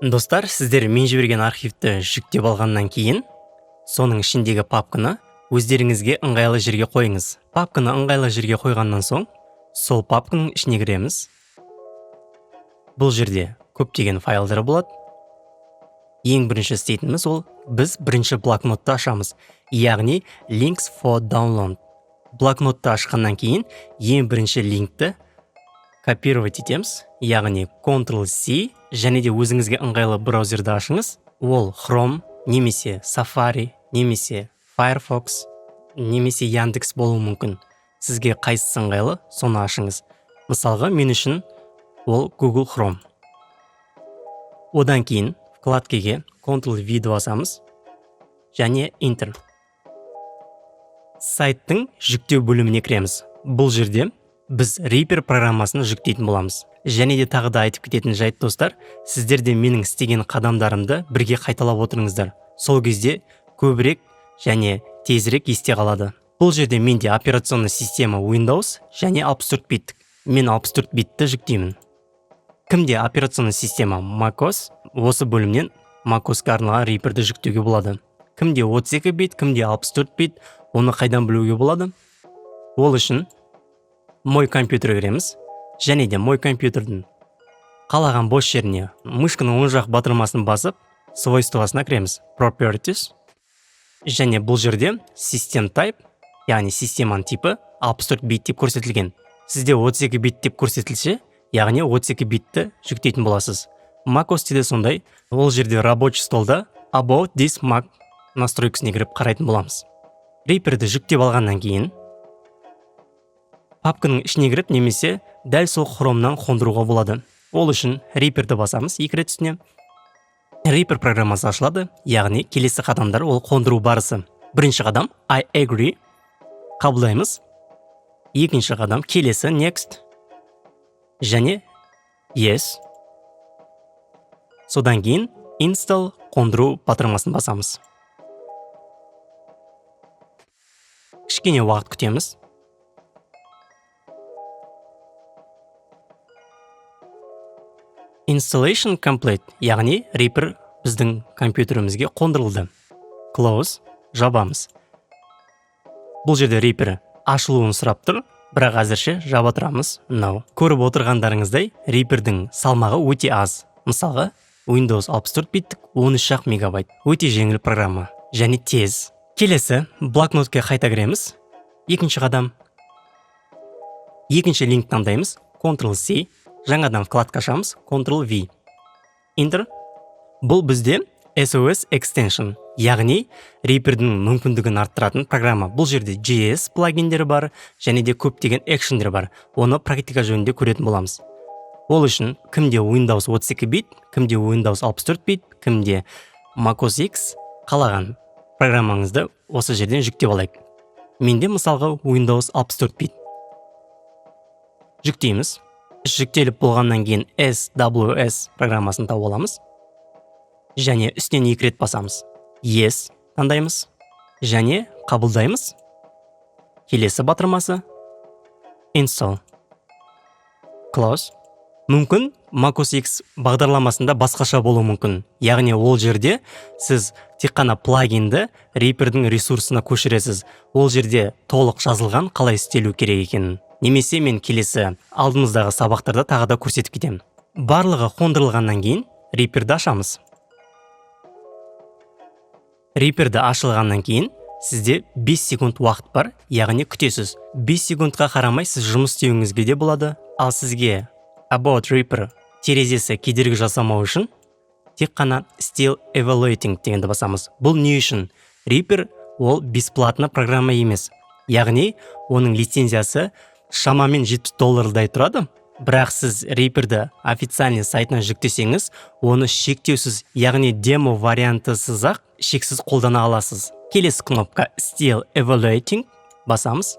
Достар, сіздер мен жіберген архивті жүктеп алғаннан кейін соның ішіндегі папканы өздеріңізге ыңғайлы жерге қойыңыз. Папканы ыңғайлы жерге қойғаннан соң сол папканың ішіне кіреміз. Бұл жерде көптеген файлдар болады. Ең бірінші істейтініміз ол біз бірінші блокнотты ашамыз, яғни links for download. Блокнотты ашқаннан кейін ең бірінші линкті копировать етеміз, яғни Ctrl-C, және де өзіңізге ыңғайлы браузерді ашыңыз. Ол Chrome немесе Safari немесе Firefox немесе Яндекс болуы мүмкін. Сізге қайсысы ыңғайлы, соны ашыңыз. Мысалға, мен үшін ол Google Chrome. Одан кейін вкладкеге Ctrl-V басамыз және Enter. Сайттың жүктеу бөліміне кіреміз. Бұл жерде біз Reaper программасын жүктейтін боламыз. Және де тағы да айтып кететін жайт, достар, сіздер де менің істеген қадамдарымды бірге қайталап отырыңыздар. Сол кезде көбірек және тезірек есте қалады. Бұл жерде менде операционный система Windows және 64 биттік. Мен 64 битті жүктеймін. Кімде операционный система macOS, осы бөлімнен macOS-қа арналған Reaper'ді жүктеуге болады. Кімде 32 бит, кімде 64 бит, оны қайдан білуге болады? Ол үшін мой компьютерге кіреміз және де мой компьютердің қалаған бос жеріне мышканың оң жақ батырмасын басып, свойствосына кіреміз, Properties, және бұл жерде System Type, яғни системаның типі 64 бит деп көрсетілген. Сізде 32 бит деп көрсетілсе, яғни 32 битті жүктейтін боласыз. macOS-те де сондай. Ол жерде рабочий столда About this Mac настройкасына кіріп қарайтын боламыз. Reaper'ді жүктеп алғаннан кейін папканың ішіне кіріп немесе дәл сол Chrome'нан қондыруға болады. Ол үшін Reaper'ді басамыз екі рет үстіне. Reaper программасы ашылады, яғни келесі қадамдар ол қондыру барысы. Бірінші қадам I agree, қабылдаймыз. Екінші қадам келесі, Next және Yes. Содан кейін Install, қондыру батырмасын басамыз. Кішкене уақыт күтеміз. Installation complete, яғни Reaper біздің компьютерімізге қондырылды. Close, жабамыз. Бұл жерде Reaper ашылуын сұрап тұр, бірақ әзірше жаба тұрамыз. No. Көріп отырғандарыңыздай, Reaper'дің салмағы өте аз. Мысалға, Windows 64 биттік 13 мегабайт. Өте жеңіл программа және тез. Келесі блокнотке қайта кіреміз. Екінші қадам. Екінші линк таңдаймыз. Ctrl-C, жаңадан вкладка ашамыз, Ctrl-V. Enter. Бұл бізде SOS extension, яғни Reaper'дің мүмкіндігін арттыратын программа. Бұл жерде JS плагиндері бар және де көптеген экшендер бар. Оны практика жөнінде көретін боламыз. Ол үшін кімде Windows 32 бит, кімде Windows 64 бит, кімде macOS X, қалаған программаңызды осы жерден жүктеп алайық. Менде, мысалға, Windows 64 бит. Жүктейміз. Жүктеліп болғаннан кейін SWS программасын тауып аламыз. Және үстінен екі рет басамыз. Yes таңдаймыз және қабылдаймыз. Келесі батырмасы Install. Close. Мүмкін macOS X бағдарламасында басқаша болуы мүмкін. Яғни ол жерде сіз тек қана плагинді Reaper'дің ресурсына көшіресіз. Ол жерде толық жазылған қалай істелу керек екенін. Немесе мен келесі алдымыздағы сабақтарда тағы да көрсетіп кетемін. Барлығы қондырылғаннан кейін Reaper'ді ашамыз. Reaper'ді ашылғаннан кейін сізде 5 секунд уақыт бар, яғни күтесіз. 5 секундқа қарамай сіз жұмыс істеуіңізге де болады. Ал сізге About Reaper терезесі кедергі жасамау үшін тек қана Still Evaluating дегенді басамыз. Бұл не үшін? Reaper ол бесплатно программа емес. Яғни оның лицензиясы шамамен 70 доллардай тұрады. Бірақ сіз Reaper'ді официальный сайтынан жүктесеңіз, оны шектеусіз, яғни демо вариантысыз ақ шексіз қолдана аласыз. Келесі кнопка Still Evaluating басамыз.